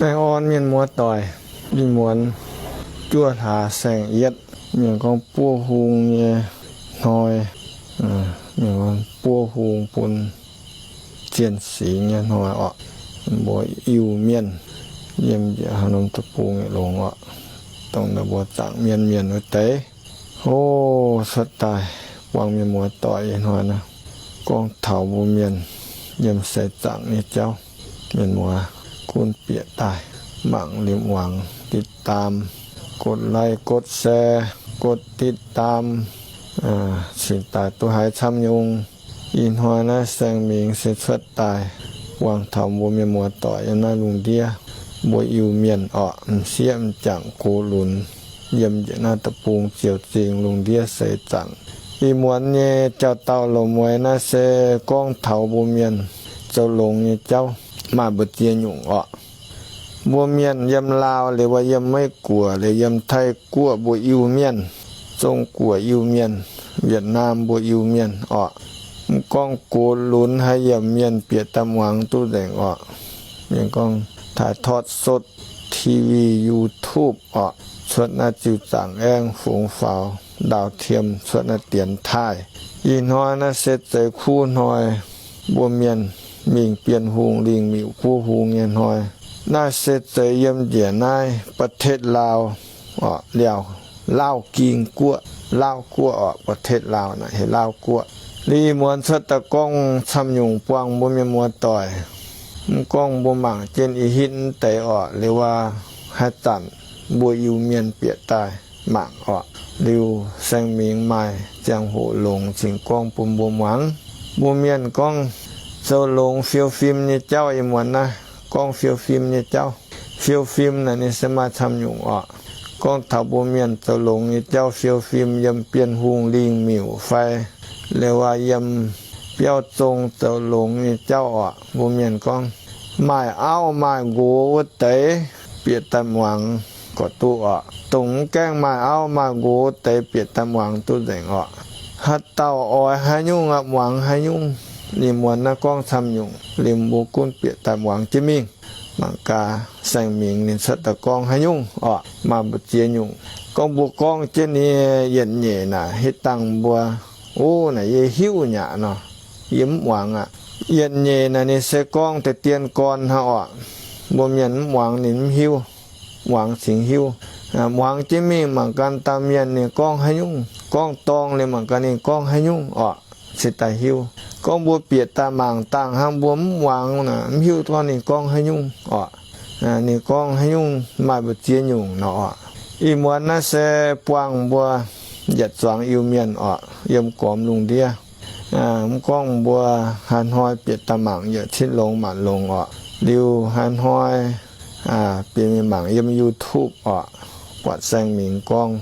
Baengh orn mienh muoz-doic, ih muonz juov hlaax saeng-yietv, mienh gorngv buov hung nyei hnoi, mienh gorngv buov hung bun zien singx nyei hnoi orqc. Mbuo Iu-Mienh yiem njiec haaix norm deic-bung yietc longx orqc, dongh naaiv mbuo zaangc mienh mienh wuov deix. O, cuotv daaih buangh mienh muoz-doic ih hnoi naaiv, gorngv taux mbuo mienh yiem seix zaangc nyei jauv. Mienh muoz gunv bieqc daaih mangc liuz muangx ติดตาม, กดไลค์ กดแชร์ กดติดตาม cingx daaih duqv haiz camv nyungc. Ih hnoi naaiv Saeng Mingx se cuotv daaih buangh taux mbuo mienh muoz-doic yiem naaiv lungh ndiev, mbuo Iu-Mienh orqc, m'sieqv m'jangc gox lunx yiem njiec naaiv deic-bung ziouc zingx lungh ndiev seix zaangc. Ih muonz nyei jauv-dauh loz-mueiz naaiv se gorngv taux mbuo mienh zoux longx nyei jauv maaih mbu'ziex nyungc orqc. Mbuo mienh yiem Laauv liuz, mbuo yiem Meiv Guoqv liuz, yiem Taiv Guoqv mbuo Iu-Mienh, Zong Guoqv Iu-Mienh, Wietc Naam mbuo Iu-Mienh orqc. Mv gorngv gox lunx haaix yiemc mienh bieqc daaih muangx duqv nzengc orqc. Mienh gorngv ถ่ายทอดสด TV YouTube orqc, cuotv naaiv ziux zaangc aengv fungx faaux ดาวเทียม, cuotv naaiv dienx taaih. Ih hnoi naaiv se zeix kuv hnoi, mbuo mienh mingh Bienh Hungh lingh miuc buov hung nyei hnoi. Naaiv se zeix yiem njiec naaiv ประเทศลาว orqc, liaauc Laauv Ging Guoqv, Laauv Guoqv orqc, ประเทศลาว naaic heuc Laauv Guoqv. Liuz ih muonz cuotv daaih gorngv camv nyungc buangh mbuo mienh muoz-doic. Mv gorngv mbuo mangc jienv ih hitv mv deix orqc, liuz aac, haaix zanc mbuo Iu-Mienh bieqc daaih mangc orqc, liuz Saeng Mingx maaih ziangh hoc longx cingx gorngv bun mbuo muangx. Mbuo mienh gorngv zoux longx fiou fim nyei jauv, ih muonz naaiv gorngv fiou fim nyei jauv. Fiou fim naaic ninh se maaih camv nyungc orqc. Gorngv taux mbuo mienh zoux longx nyei jauv fiou fim yiem Bienh Hungh lingh miuc fai liuz aac, yiem biauv zong zoux longx nyei jauv orqc, mbuo mienh gorngv maaih auv maaih nqox wuov deix bieqc daaih muangx gorqv duqv orqc. Dongh mv gaengh maaih auv maaih nqox wuov deix bieqc daaih muangx duqv nzengc orqc. Haaix dauh oix haaix nyungc aqv, muangx haaix nyungc. Ih muonz naaiv gorngv camv nyungc, liuz mbuo gunv bieqc daaih muangx jienv mingh. Mangc gaax Saeng Mingx ninh cuotv daaih gorngv haaix nyungc orqc, maaih mbu'ziex nyungc. Gorngv mbuo gorngv jienv nyei yietc nyeic naaic, hitv dangh mbuo, o, naaic yie hiuv nyaqc nor, yie mv muangx aqv. Yietc nyeic naaic ninh se gorngv deix dien gorn hnangv orqc. Mbuo mienh mv muangx ninh mv hiuv, muangx cingx hiuv. Muangx jienv mingh mangc gaax dauh mienh ninh gorngv haaix nyungc, gorngv dorng liuz mangc gaax ninh gorngv haaix nyungc orqc, cingx daaih hiuv. Gorngv mbuo bieqc daaih mangc dangh hnangv, mbuo mv muangx naaic, mv hiuv gorngv ninh gorngv haaix nyungc orqc. Ninh gorngv haaix nyungc maaih mbu'ziex nyungc nor orqc. Ih muonz naaiv se buangh mbuo yietc zuangx Iu-Mienh orqc, yiem gormx lungh ndiev. Mv gorngv mbuo haaix hnoi bieqc daaih mangc yietc cin longx maanc longx orqc. Liuz haaix hnoi bieqc mingh mangc yiem YouTube orqc, buatc Saeng Mingx gorngv,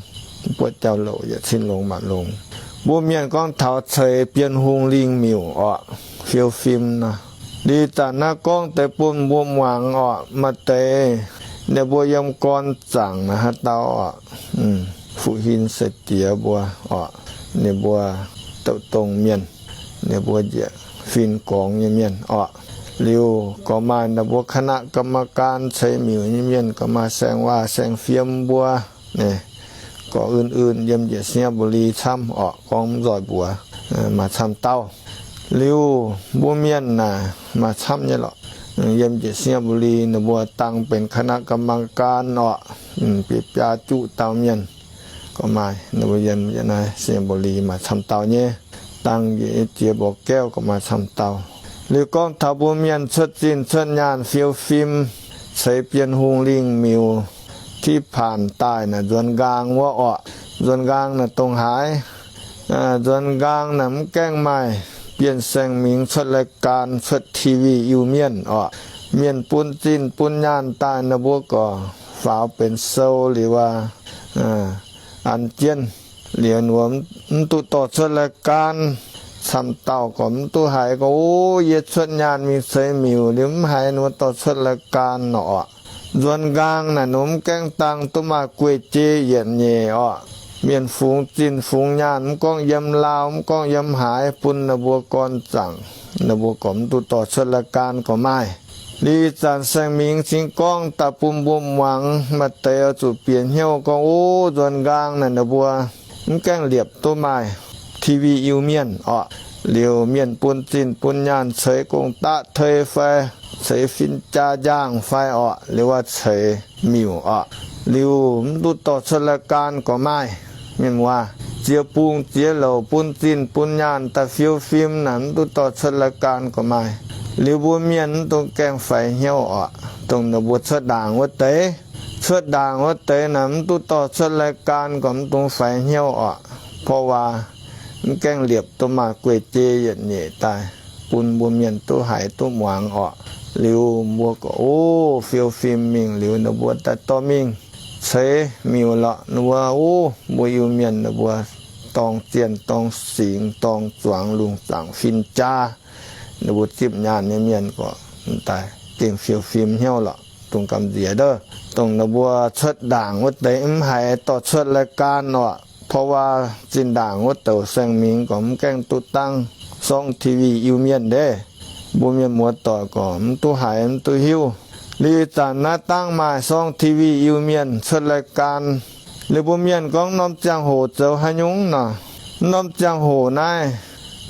buatc jauv-louc yietc cin longx maanc longx. Mbuo mienh gorngv taux ceix Bienh Hungh lingh miuc orqc, fiou fim nor. Liuz zanc naaiv gorngv deix bun mbuo muangx orqc, maaih deix ninh mbuo yiem gorn zaangc naaic haaix dauh orqc, Fu Hin sai-diex mbuo orqc, ninh mbuo douc dongh mienh, ninh mbuo njiec fin-gorngx nyei mienh orqc. Liuz gorqv maaih ninh mbuo คณะกรรมการ ceix miuc nyei mienh, gorqv maaih saeng-waac saeng-fiem mbuo, gorqv un-un yiem njiec สิงห์บุรี camv orqc, gorngv mv nzoih mbuox, maaih camv dauh. Liuz mbuo mienh naaic maaih camv nyei lorqc. Yiem njiec สิงห์บุรี ninh mbuo dangh benx คณะกรรมการ orqc, biaa juqv dauh mienh. Gorqv maaih ninh mbuo yiem naaiv สิงห์บุรี maaih camv dauh nyei. Dangh njiec Jiex Mborqv Gaeqv gorqv maaih camv dauh. Liuz gorngv taux mbuo mienh cuotv zinh cuotv nyaanh fiou fim ceix Bienh Hungh lingh miuc, ที่ผ่าน daaih naaic nzuonx nqaang wuov orqc, nzuonx nqaang naaic dongh haaix? Nzuonx nqaang naaic mv gaengh maaih Bienh Saeng Mingx cuotv รายการ cuotv TV Iu-Mienh orqc. Mienh bun zinh bun nyaanh daaih ninh mbuo gorqv faaux benx sou liuz aac, an jienv liuz ninh mbuo mv duqv dorh cuotv รายการ. Camv dauh gorqv mv duqv haiz gorqv, o, yie cuotv nyaanh mingh ceix miuc liuz mv haiz ninh mbuo dorh cuotv รายการ nor orqc. Nzuonx nqaang naaic ninh mv gaengh dangh duqv maaih guei-jei yietc nyeic orqc. Mienh fungx zinh fungx nyaanh mv gorngv yiem Laauv mv gorngv yiem haaix bun ninh mbuo gorn zaangc, ninh mbuo gorqv mv duqv dorh cuotv รายการ gorqv maaih. Liuz ih zanc Saeng Mingx cingx gorngv daaih bun mbuo muangx, maaih deix oix zuqc bieqc hnyouv gorngv, o, nzuonx nqaang naaic ninh mbuo mv gaengh liepc duqv maaih T V Iu-Mienh orqc. Liuz mienh bun zinh bun nyaanh ceix gong-daqv tei fai ceix fin-jaa njaangh fai orqc, liuz wuov ceix miuc orqc. Liuz mv duqv dorh cuotv รายการ gorqv maaih. Mienh muoz, ziex bung ziex louc bun zinh bun nyaanh daaih fiou fim naaic mv duqv dorh cuotv รายการ gorqv maaih. Liuz mbuo mienh mv dungx gaengh faix hnyouv orqc. Dongh ninh mbuo cuotv ndaangc wuov deix, cuotv ndaangc wuov deix naaic mv duqv dorh cuotv รายการ gorqv mv dungx faix hnyouv orqc. เพราะว่า mv gaengh liepc duqv maaih guei-jei yietc nyeic daaih bun mbuo mienh duqv haiz duqv muangx orqc. Liuz mbuo gorqv, o, fiou fim mingh liuz ninh mbuo daaih dorh mingh ceix miuc lorqc. Ninh mbuo, o, mbuo Iu-Mienh ninh mbuo dorng zienh dorng singx dorng zuangx lungh zaangc fin-jaa, ninh mbuo zipv nyaanh nyei mienh gorqv daaih gengh fiou fim hnyouv lorqc, dungx gamh nziex ndov. Dongh ninh mbuo cuotv ndaangc wuov deix mv haiz dorh cuotv รายการ orqc. เพราะว่า zinh ndaangc wuov douc Saeng Mingx gorqv mv gaengh duqv dangv sorng T V Iu-Mienh ndeic, mbuo mienh muoz-doic gorqv mv duqv haiz mv duqv hiuv. Liuz ih zanc naaiv dangv maaih sorng T V Iu-Mienh cuotv รายการ. Liuz mbuo mienh gorngv norm ziangh hoc zoux haaix nyungc nor, norm ziangh hoc naaiv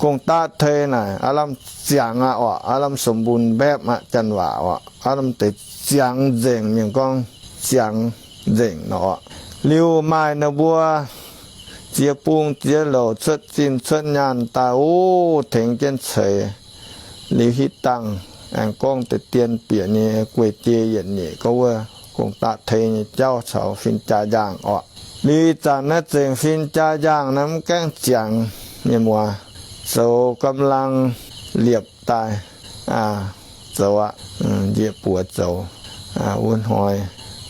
gong-daqv tei naaic aav lamh ziangx aqv orqc, aav lamh สมบูรณ์แบบ aqv, janx waac orqc, aav lamh deix ziangx nzengc, mienh gorngv ziangx nzengc nor orqc. Liuz maaih ninh mbuo ziex bung ziex louc cuotv zinh cuotv nyaanh daaih, o, tengx jienv ceix. Liuz hitv dangh aengx gorngv deix dien bieqc nyei guei-jei yietc nyeic gorngv wuov gong-daqv tei nyei jauv caux fin-jaa njaangh orqc. Liuz ih zanc naaiv zengc fin-jaa njaangh naaiv mv gaengh ziangx, mienh muoz, zoux กำลัง liepc daaih zoux aqv, njiec buoz zoux. Wuov hnoi,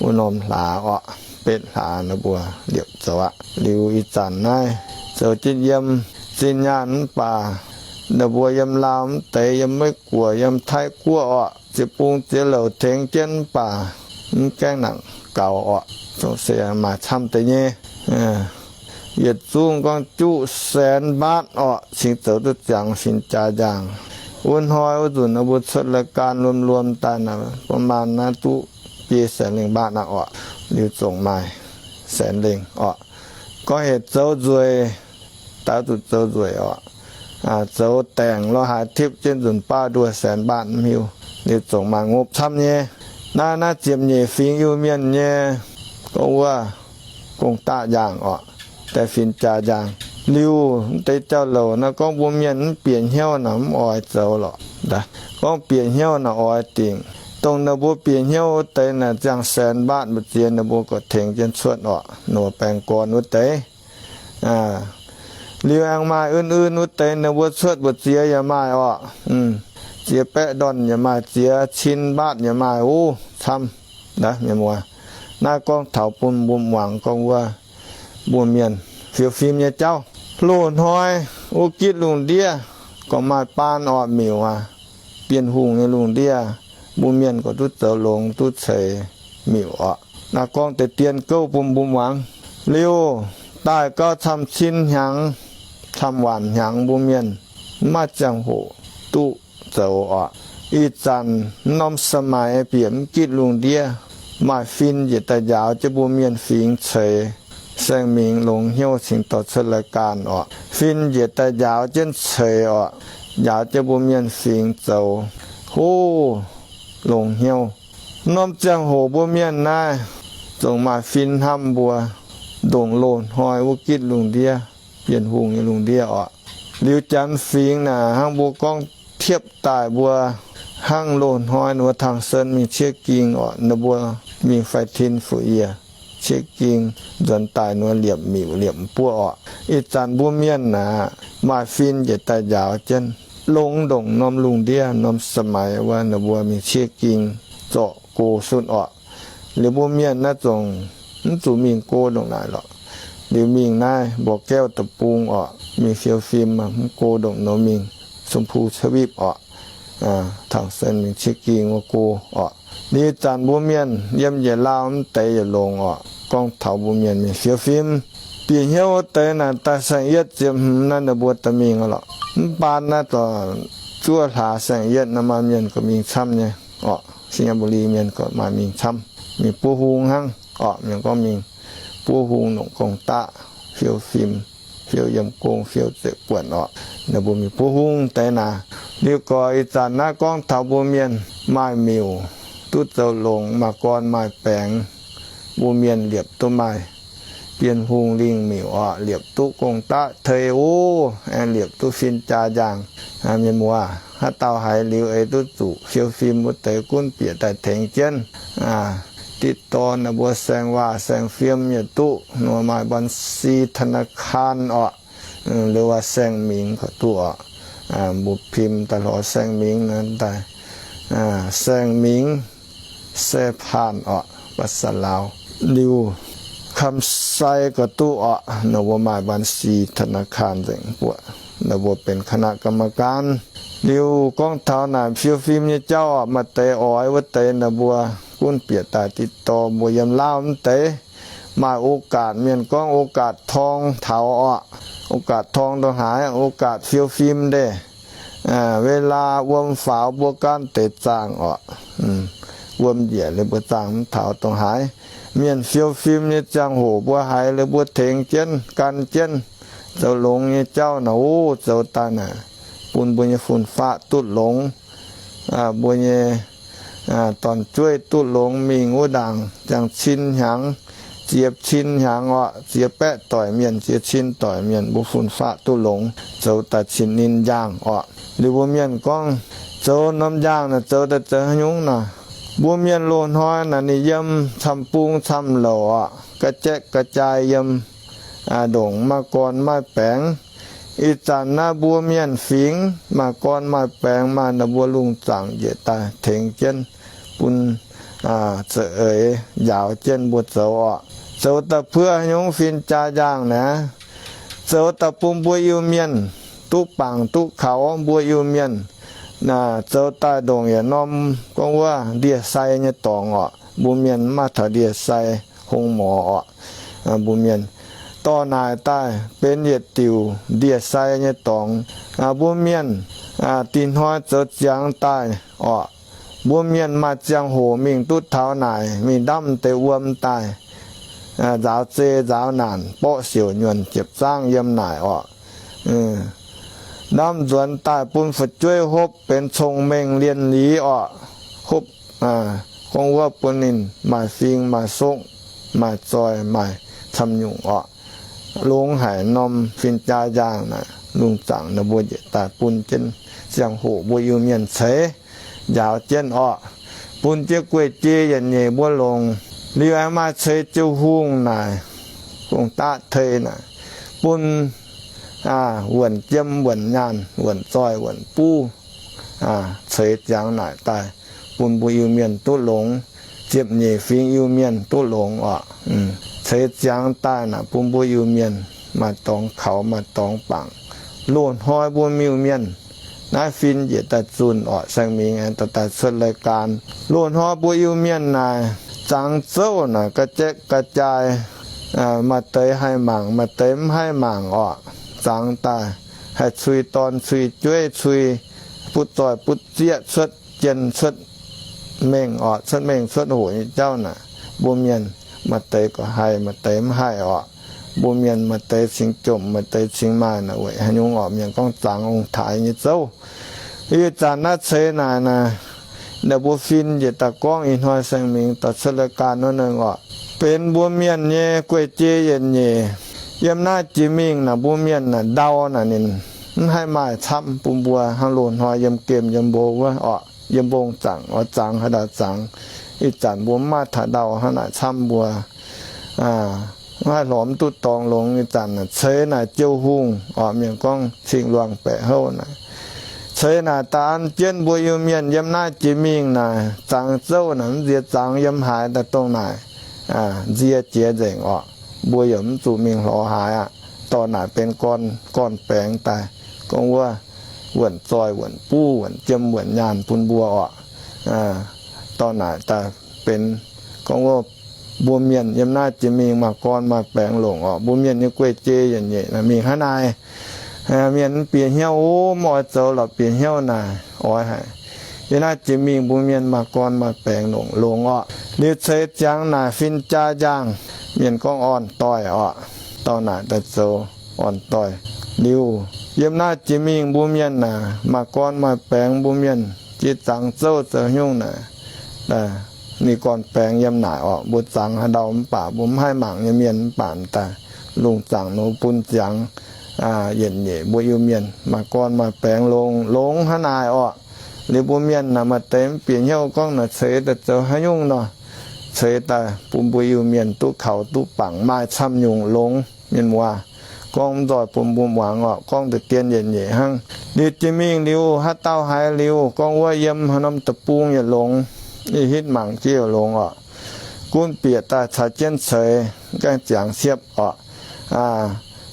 wuov norm hlaax orqc, betv hlaax ninh mbuo liepc zoux aqv. Liuz ih zanc naaiv zoux jienv yiem zinh nyaanh mv baac ninh mbuo yiem Laauv mv deix, yiem Meiv Guoqv, yiem Taiv Guoqv orqc, ziex bung ziex louc tengx jienv mv baac mv gaengh nangc gaux orqc, zongc se maaih camv deix nyei. Yietc zungv gorngv juqv แสนบาท orqc, cingx zoux duqv ziangx fin-jaa njaangh. Wuov hnoi wuov nzunc ninh mbuo cuotv รายการ luom-luom daaih naaic ประมาณ naaiv duqv biei แสนหนึ่งบาท aqv orqc, liuz zongc maaih แสนหนึ่ง orqc. Gorngv hec zoux nzueic, daaih zuqc zoux nzueic orqc. Zoux daengc lo haaix tipv jienv nzunc baav nduoh แสนบาท mv hiuv, liuz zongc maaih ngopv camv nyei. Naaiv, naaiv ziepc nyeic fingx Iu-Mienh nyei gorngv wuov gong-daqv njaangh orqc, daaih fin-jaa njaangh. Liuz mv deix jauv-louc naaiv gorngv mbuo mienh mv bieqc hnyouv naaic mv oix zoux lorqc. Gorngv bieqc hnyouv naaic oix dingc. Dongh ninh mbuo bieqc hnyouv wuov deix naaic ziangh แสนบาท mbu'ziex ninh mbuo gorqv tengx jienv cuotv orqc, ninh mbuo baeng gorn wuov deix. Liuz aengx maaih un-un wuov deix ninh mbuo cuotv mbu'ziex yaac maaih orqc. Ziex baeqv ndorn yaac maaih, ziex cin บาท yaac maaih, o, camv. Mienh muoz, naaiv gorngv taux bun mbuo muangx gorngv wuov mbuo mienh fiou fim nyei jauv. Loz-hnoi wuov gitv lungh ndiev gorngv maaih baan orqc miuc aqv. Bienh Hungh nyei lungh ndiev, mbuo mienh gorqv duqv zoux longx duqv ceix miuc orqc. Naaiv gorngv deix dien gouv bun mbuo muangx. Liuz daaih gauh camv cin hnyangx, camv waanc hnyangx mbuo mienh mv maaih ziangh hoc duqv zoux orqc. Ih zanc norm สมัย bieqc mv gitv lungh ndiev, maaih fin njiec daaih njaaux jienv mbuo mienh fingx ceix. Saeng Mingx longx hnyouv cingx dorh cuotv รายการ orqc. Fin njiec daaih njaaux jienv ceix orqc, njaaux jienv mbuo mienh fingx zoux. Hov, longx hnyouv. Norm ziangh hoc mbuo mienh naaiv zongc maaih fin hnamv mbuo, ndongc loz-hnoi wuov gitv lungh ndiev, Bienh Hungh nyei lungh ndiev orqc. Liuz Janx fingx naaic hnangv mbuo gorngv tiepv daaih mbuo hnangv loz-hnoi ninh mbuo Tang Sen mingh ciev ging orqc, ninh mbuo mingh fai tin fu yie ciev ging, nzuonx daaih ninh mbuo liepc miuc liepc m'buoqv orqc. Ih zanc mbuo mienh naaic maaih fin njiec daaih njaaux jienv, longx ndongc norm lungh ndiev norm สมัย wuov ninh mbuo mingh ciev ging zorqv go sutv orqc. Liuz mbuo mienh naaiv zongc mv zuqc mingh go ndongc naaic lorqc. Liuz mingh naaiv บ่อแก้ว deic-bung orqc, mingh fiou fim, mv go ndongc nor mingh ชมพูทวีป orqc. Tang Sen mingh ciev ging wuov go orqc. Liuz zanc mbuo mienh yiem njiec Laauv mv deix yietc longx orqc. Gorngv taux mbuo mienh mingh fiou fim, bieqc hnyouv wuov deix naaic daaih saeng-yietv ziepc hmz naaiv ninh mbuo daaih mingh lorqc. Mv baan naaiv dorh zuov hlaax saeng-yietv naaiv maaih mienh gorqv mingh camv nyei. orqc. ไชยบุรี mienh maaih mingh camv, mingh buov hung hnangv orqc. Mienh gorngv mingh buov hung, longc gong-daqv, fiou fim, fiou yiem gong, fiou zeqc buonc orqc. Ninh mbuo mingh buov hung deix naaic. Liuz gorx ih zanc naaiv gorngv taux mbuo mienh maaih miuc duqv zoux longx, maaih gorn maaih baengx, mbuo mienh liepc duqv maaih Bienh Hungh lingh miuc orqc, liepc duqv gong-daqv tei o, aengx liepc duqv fin-jaa njang. Mienh muoz, haaix dauh haiz liuz ei duqv zuqc fiou fim wuov deix gunv bieqc daaih tengx jienv. Ditv dorn naaic mbuo saeng-waac saeng-fiem yaac duqv, nor maaih บัญชีธนาคาร orqc, หรือว่า saeng-mingx ก็ duqv orqc. Mbuo พิมพ์ daaih lorz saeng-mingx naaic daaih, saeng-mingx แสนพัน orqc, ภาษาลาว. Liuz คำไซ ก็ duqv orqc, ninh mbuo maaih บัญชีธนาคาร nzengc buoqc, ninh mbuo benx คณะกรรมการ. Liuz gorngv taux naaic fiou fim nyei jauv orqc, maaih deix oix wuov deix ninh mbuo gunv bieqc daaih ติดต่อ mbuo yiem Laauv mv deix. Maaih โอกาส mienh gorngv โอกาสทอง taux orqc. โอกาสทอง dongh haaix? โอกาส fiou fim deix. เวลา wuom faaux mbuo gaanv deix zaangh orqc. Wuom njiec liuz mbuo zaangh mv taux dongh haaix. Mienh fiou fim nyei ziangh hoc mbuo haiz liuz mbuo tengx jienv gan jienv zoux longx nyei jauv naaic, o, zoux daaih naaic bun mbuo nyei fun-faqv duqv longx. Mbuo nyei dorn-jueiv duqv longx mingh wuov ndaangc ziangh cin hnyangx, ziex cin hnyangx orqc, ziex baeqv doic mienh, ziex cin doic mienh, mbuo fun-faqv duqv longx, zoux daaih cin ninh njaangh orqc. Liuz mbuo mienh gorngv, zoux norm njaangh naaic zoux daaih zoux haaix nyungc nor? Mbuo mienh loz-hnoi naaic ninh yiem camv-bung camv-louc orqc, ga'jaeqv ga'jai yiem ndongc maaih gorn maaih baengx. Ih zanc naaiv mbuo mienh fingx maaih gorn maaih baengx, maaih ninh mbuo lungh zaangc njiec daaih tengx jienv bun za'eix njaaux jienv mbuo zoux orqc. Zoux daaih puoqv haaix nyungc fin-jaa njaangh naaic? Zoux daaih bun mbuo Iu-Mienh duqv bangc duqv kaux. Mbuo Iu-Mienh zoux daaih ndongc yietc norm gorngv wuov ndie-sai nyei dorngx orqc. Mbuo mienh mv maaih taux ndie-sai hong morz orqc. Mbuo mienh dorh naaic daaih benx yietc diuc ndie-sai nyei dorngx. Mbuo mienh dinh hnoi zoux ziangx daaih orqc, mbuo mienh maaih ziangh hoc mingh duqv taux naaic, mingh ndamv deix wuom daaih, nzaaux zei nzaaux naanc, borqv siouc nyuonh jiepc zaangv yiem naaic orqc. Ndamv nzuonx daaih bun fu'jueiv hopv benx cong-mengh lienh liz orqc. Hopv, gorngv wuov bun ninh maaih fing maaih sokv, maaih zoi maaih camv nyungc orqc. Longx haic norm fin-jaa njaangh naaic, lungh zaangc ninh mbuo njiec daaih bun jienv ziangh hoc mbuo Iu-Mienh ceix njaaux jienv orqc. Bun jienv guei-jei yietc nyeic mbuo longc. Liuz aengx maaih ceix jiu hungh naaic, gong-daqv tei naaic, bun wuonc jiem wuonc nyaanh, wuonc zoi wuonc buv, ceix ziangx naaic daaih bun mbuo Iu-Mienh duqv longx, ziepc nyeic fingx Iu-Mienh duqv longx orqc. Ceix ziangx daaih naaic bun mbuo Iu-Mienh maaih dorngx kaux maaih dorngx bangc. Loz-hnoi mbuo Iu-Mienh naaiv fin njiec daaih zunh orqc, saeng-mingx aengx daaih cuotv รายการ. Loz-hnoi mbuo Iu-Mienh naaic zangx zouv naaic ga'jaeqv ga'jai, maaih deix haih mangc, maaih deix mv haih mangc orqc. Zangx daaih haih cui dorn cui jueiv, cui butv zoih butv zieqv, cuotv jien cuotv mengh orqc, cuotv mengh cuotv hoc nyei jauv naaic, mbuo mienh maaih deix gorqv haih, maaih deix mv haih orqc. Mbuo mienh maaih deix cingx jomc, maaih deix cingx maaih naaic, weic haaix nyungc orqc? Mienh gorngv zangx ong-taaix nyei zouv. Ih zanc naaiv ceix naaic naaic, naaic mbuo fin njiec daaih gorngv ih hnoi saeng-mingx daaih cuotv รายการ wuov nengh orqc, benx mbuo mienh nyei guei-jei yietc nyeic. Yiem naaiv jiex mingh naaic mbuo mienh naaic ndau naaic ninh mv haih maaih camv bun mbuo hnangv loz-hnoi yiem gemh yiem mbong wuov orqc, yiem mbong zaangc oix zangx haaix dauh zangx. Ih zanc mbuo mv maaih taux ndau hnangv naaic camv mbuo, mv haih lorz mv duqv dorngx longx. Ih zanc naaic ceix naaic jiu hungh orqc, mienh gorngv cing-luangh baeqc houv naaic, ceix naaic daaih an jienv mbuo Iu-Mienh yiem naaiv jiex mingh naaic zangx zouv naaic mv nziex zangx yiem haaix daaih dongh naaic nzie jiex nzengc orqc. Mbuo yaac mv zuqc mingh lorz haaix aqv. Dorh naaic benx gorn, gorn-baengx daaih gorngv wuov wuonc zoih wuonc buv wuonc jiem wuonc nyaanh bun mbuo orqc. Dorh naaic daaih benx gorngv wuov mbuo mienh yiem naaiv jiex mingh maaih gorn maaih baengx longc orqc. Mbuo mienh nyei guei-jei yietc nyeic mingh hnangv naaic. Mienh mv bieqc hnyouv, o, mv oix zoux lorqc, bieqc hnyouv naaic oix haic. Yiem naaiv jiex mingh mbuo mienh maaih gorn maaih baengx longx, longx orqc. Liuz ceix ziangx naaic fin jaa njaangh, mienh gorngv orn doic orqc. Dorh naaic daaih zoux orn doic. Liuz yiem naaiv jiex mingh mbuo mienh naaic maaih gorn maaih baengx, mbuo mienh jiex zangx zouv zoux nyungc naaic, ninh gorn-baengx yiem naaic orqc. Mbuo zangx haaix ndau mv baac mbuo mv haih mangc nyei mienh mv baac daaih lungh zaangc nor bun ziangx yietc nyeic mbuo Iu-Mienh maaih gorn maaih baengx longx, longx hnangv naaic orqc. Liuz mbuo mienh naaic maaih deix mv bieqc hnyouv gorngv naaic ceix daaih zoux haaix nyungc nor, ceix daaih bun mbuo Iu-Mienh duqv kaux duqv bangc maaih camv nyungc longx. Mienh muoz, gorngv mv nzoih bun mbuo muangx orqc, gorngv deix dien yietc nyeic hnangv. Liuz jiex mingh liuz haaix dauh haiz liuz gorngv wuov yiem haaix norm deic-bung yietc longx, hitv mangc jiex yietc longx orqc. Gunv bieqc daaih caux jienv ceix, gaengh ziangx siepv orqc.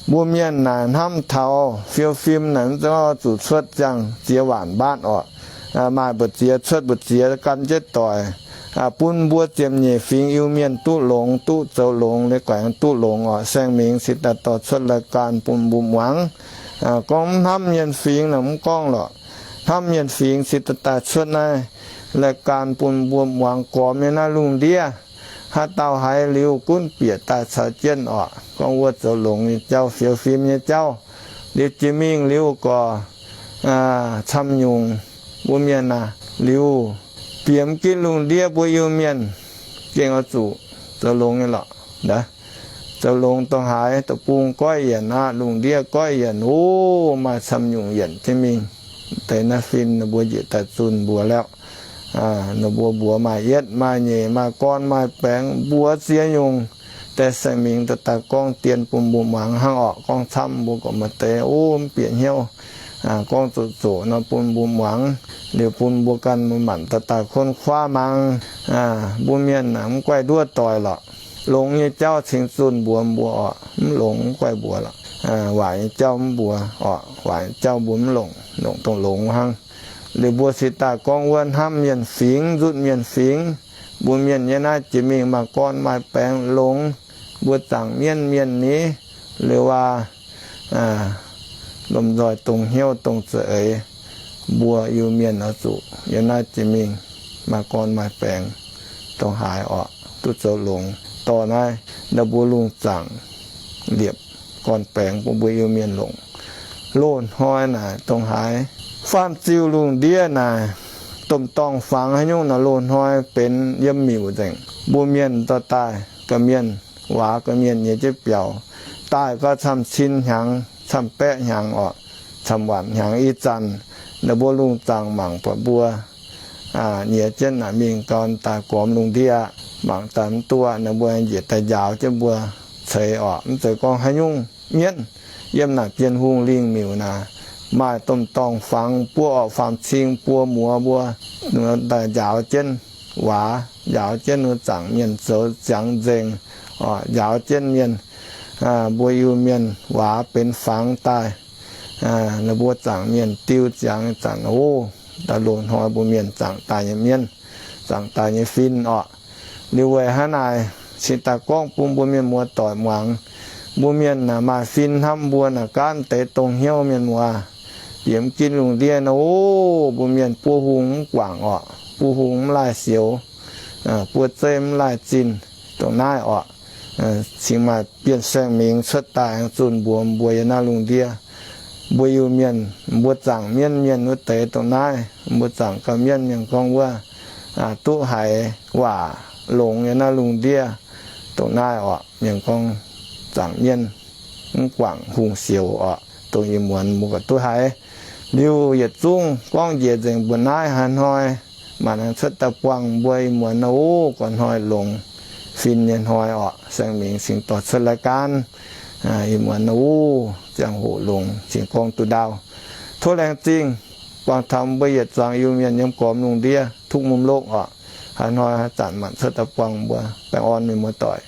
Mbuo mienh naaic hnamv taux fiou fim naaic mv zeiz zuqc cuotv ziangh ziex waanc mbaatv orqc. Maaih mbu'ziex cuotv mbu'ziex gan jienv doic, bun mbuo ziepc nyeic fingx Iu-Mienh duqv longx, duqv zoux longx, liuz guaix duqv longx orqc. Saeng Mingx cingx daaih dorh cuotv lai-gan bun mbuo muangx. Gorngv mv hnamv mienh fingx naaic mv gorngv lorqc. Hnamv mienh fingx cingx daaih daaih cuotv naaiv lai-gan bun mbuo muangx gormx nyei naaiv lungh ndiev. Haaix dauh haiz liuz gunv bieqc daaih caux jienv orqc, gorngv wuov zoux longx nyei jauv, fiou fim nyei jauv. Liuz jiex mingh liuz gorqv camv nyungc mbuo mienh aah, liuz bieqc mv ginv lungh ndiev mbuo Iu-Mienh gengh oix zuqc zoux longx nyei lorqc. Zoux longx dongh haaix, deic-bung goiv yienc aqv, lungh ndiev goiv yienc, o, maaih camv nyungc yienc jienv mingh. Deix naaiv fin ninh mbuo njiec daaih zunh mbuox laauh, ninh mbuo mbuox maaih yietv maaih nyeic, maaih gorn maaih baengx, mbuox ziex nyungc. Deix Saeng Mingx daaih daaih gorngv dien bun mbuo muangx hnangv orqc. Gorngv camv mbuo gorqv maaih deix o mv bieqc hnyouv, gorngv zoqc zoqc nor bun mbuo muangx, liuz bun mbuo ganh mbuo manc daaih daaih kuonv kuaav mangc. Mbuo mienh mv guaih nduov doic lorqc. Longx nyei jauv cingx zunh mbuox mbuo orqc, mv longx mv guaih mbuox lorqc. Waaic nyei jauv mv mbuox orqc, waaic nyei jauv mbuo mv longc, longc dongh longx hnangv. Liuz mbuo cingx daaih gorngv wuov hnamv mienh fingx, nzutv mienh fingx. Mbuo mienh nyei naaiv jiex mingh maaih gorn maaih baengx longx, mbuo zaangc mienv mienh ni, liuz aac, lomh nzoih dongh hnyouv dongh za'eix, mbuo Iu-Mienh oix zuqc yiem naaiv jiex mingh maaih gorn maaih baengx dongh haaix orqc, duqv zoux longx. Dorh naaiv ndau mbuo lungh zaangc liepc gorn baengx bun mbuo Iu-Mienh longc. Loz-hnoi naaic dongh haaix, faam-ziuh lungh ndiev naaic, domh dorngh fangx haaix nyungc naaic loz-hnoi benx yiem miuc nzengc. Mbuo mienh dorh daaih ga'mienh, waac ga'mienh nyei jienv biaux, daaih gau camv cin hnyangx, camv baeqv hnyangx orqc, camv waanc hnyangx. Ih zanc naaic mbuo lungh zaangc mangc buatc mbuo nyiex jienv naaic mingh gau daaih gormx lungh ndiev, mangc daaih mv duqv naaic mbuo njiec daaih njaaux jienv mbuo ceix orqc. Mv zeiz gorngv haaix nyungc mienv yiem naaic Bienh Hungh lingh miuc naaic, maaih domh dorngh fangx buo orqc, faam-cing buo muoz mbuo daaih njaaux jienv waac, njaaux jienv wuov zaangc mienh zoux ziangx nzengc orqc, njaaux jienv mienh, mbuo Iu-Mienh waac benx fangx daaih, ninh mbuo zaangc mienh diu ziangx zanc o, daaih loz-hnoi mbuo mienh zaangc daaih nyei mienv, zaangc daaih nyei fin orqc. Liuz weic hnangv naaic cingx daaih gorngv bun mbuo mienh muoz-doic muangx. Mbuo mienh naaic maaih fin hnamv mbuo naaic gaanv deix dongh hnyouv mienh muoz. Bieqc mv ginv lungh ndiev nor o, mbuo mienh buov hung mv guangc orqc, buov hung mv laih sioux, buov zeiv mv laih zinh, dongh naaiv orqc. Cingx maaih Bienh Saeng Mingx cuotv daaih aengx zunh mbuox mbuo yiem naaiv lungh ndiev, mbuo Iu-Mienh, mbuo zaangc mienv mienh wuov deix dongh naaiv, mbuo zaangc gauh mienv mienh gorngv wuov, duqv haiz waac longx yiem naaiv lungh ndiev dongh naaiv orqc. Mienh gorngv zaangc mienv mv guangc hungh sioux orqc, dongh ih muonz mbuo gauh duqv haiz. Liuz yietc zungv gorngv njiec nzengc mbuo naaiv haaix hnoi, maanc aengx cuotv daaih buangh mbuo ih muonz nor o, gorn hnoi longx fin nyei hnoi orqc. Saeng Mingx cingx dorh cuotv lai-gan, ih muonz nor o, ziangh hoc longx cingx gorngv duqv ndaauv. Tov laengz zingh buangh taux mbuo yietc zuangx Iu-Mienh yiem gormx lungh ndiev, tungx mumh lokv orqc. Haaix hnoi haaix zanc maanc cuotv daaih buangh mbuo. Baengh orn mienh muoz-doic.